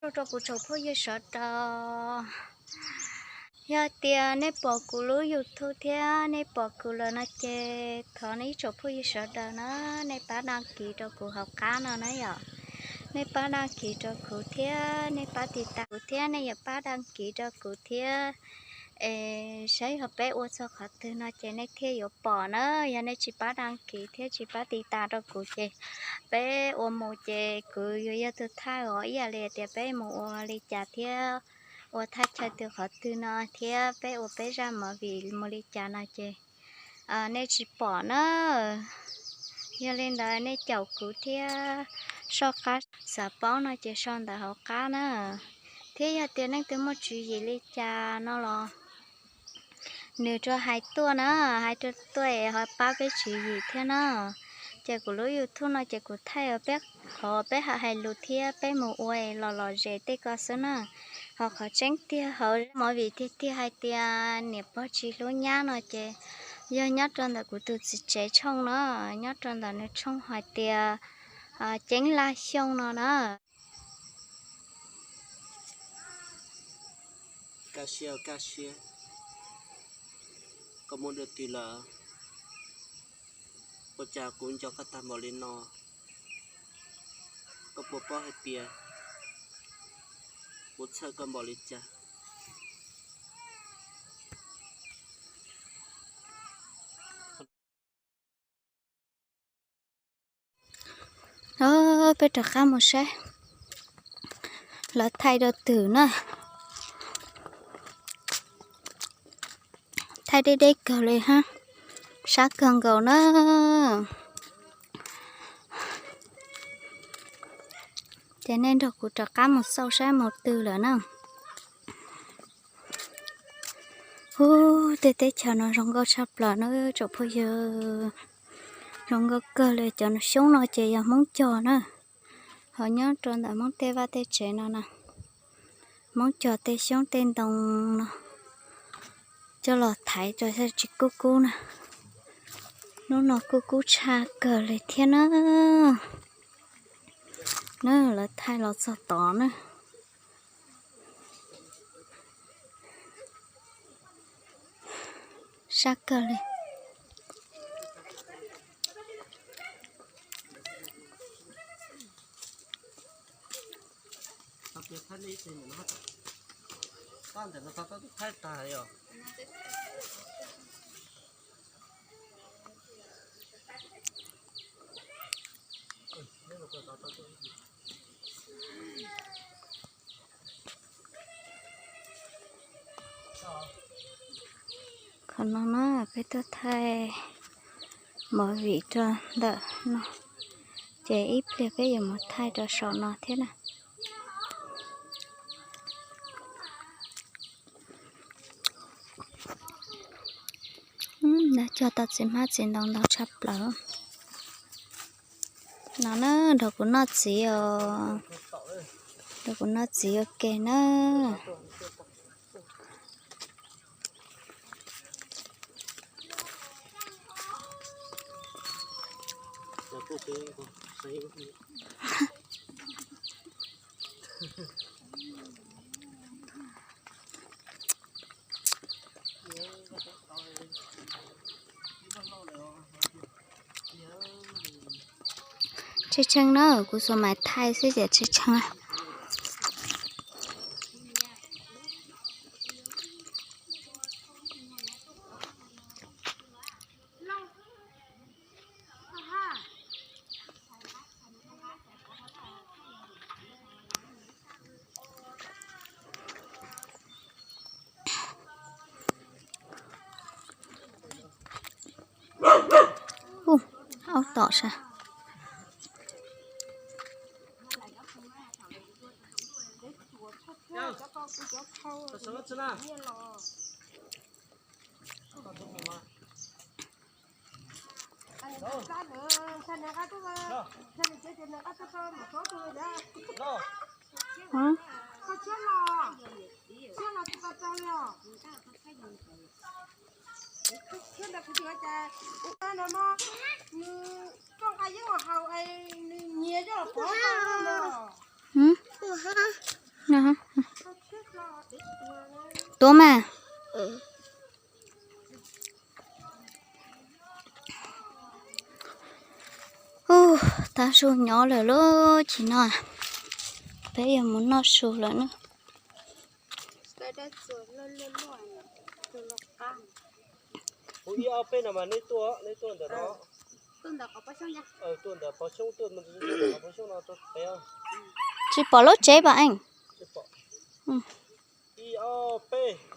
Rau kuv tsoom phooj ywg sawv daws, yog tias nej pom kuv lub YouTube thiab nej pom kuv lawm no ces thov nej ib tsoom phooj ywg sawv daws na, nej pab đăng ký rau kuv hauv qab no na yom. Nej pab đăng ký rau kuv thiab nej pab tiv tam kuv thiab nej yuav pab đăng ký rau kuv thiab. Es saib yog peb ua txog qhov twg no ces nej thiaj yuav pom na. Yog nej tsis pab đăng ký thiab tsis pab tiv tam rau kuv ces peb ua mus ces kuv yuav yog tus thaij os, ib yam li tias peb mus ua li cas thiab ua thaj chaw twg qhov twg no thiab peb ua peb zaj movie mus li cas no ces nej tsis pom na. Yog li ntawd nej caum kuv thiab soj qab, xav paub no ces sau ntawv hauv qab na. Thiab yog tias leej twg muaj tswv yim li cas no los nws rau hais tuaj na, hais rau tuaj es ho pab peb tswv yim thiab na. Ces kuv lub YouTube no ces kuv thaij peb qhov peb hais lus thiab peb mus ua es los lom zem tej ko xwb na. Ho qhov tseeb tiag hauv movie tiag tiag hais tias niam pog tsis hlub nyab no ces yog nyob rau ntawm kuv tus txiv tsev tshooj na, nyob rau ntawm nws tshooj hais tias Ceeb Laj Xyooj no na. Kaj siab, kaj siab. Koj muaj dua twg lawm? Ua cas kuv nco koj tag npaum li no? Koj puas paub hais tias kuv txhawj koj npaum li cas? Peb rov qab mus saib lawv thaij rau twg na. Thaij deb deb kawg li hab, sab kawg nkaus na. Ces nej nrog kuv rov qab mus xauj saib mus twg lawm na. Ub, tej teb chaws no zoo nkauj tshaj plaws na tsoom phooj ywg. Zoo nkauj kawg li. Cov xyoob no ces yog Hmoob cog na, ho nyob rau ntawm Hmoob tej vaj tej tsev no na. Hmoob cog tej xyoob tej ntoo no coj los thaiv rau tsis kub kub na. Hnub no kuj kub tshaj kawg li thiab na. Na lawv thaij los txog tod na. Sab kawg li. Qhov no na, peb tuaj thaij movie rau ntawm no, ces ib pliag peb yuav mus thaij rau saum no thiab na. Lawv cog tau txiv hmab txiv ntoo ntau tshaj plaws. No na, nrog kuv noj txiv os, nrog kuv noj txiv ua ke na. Tshee tshee na, kuv xuas maiv thaij xwb ces tshee tshee. Ub, aub tom sas. Tuav mas. Ub, tav su nyob lawm lauj, tsis no peb yuav mus noj su lawm na. Tsis pom lub tsev pas eej. Ib ob peb.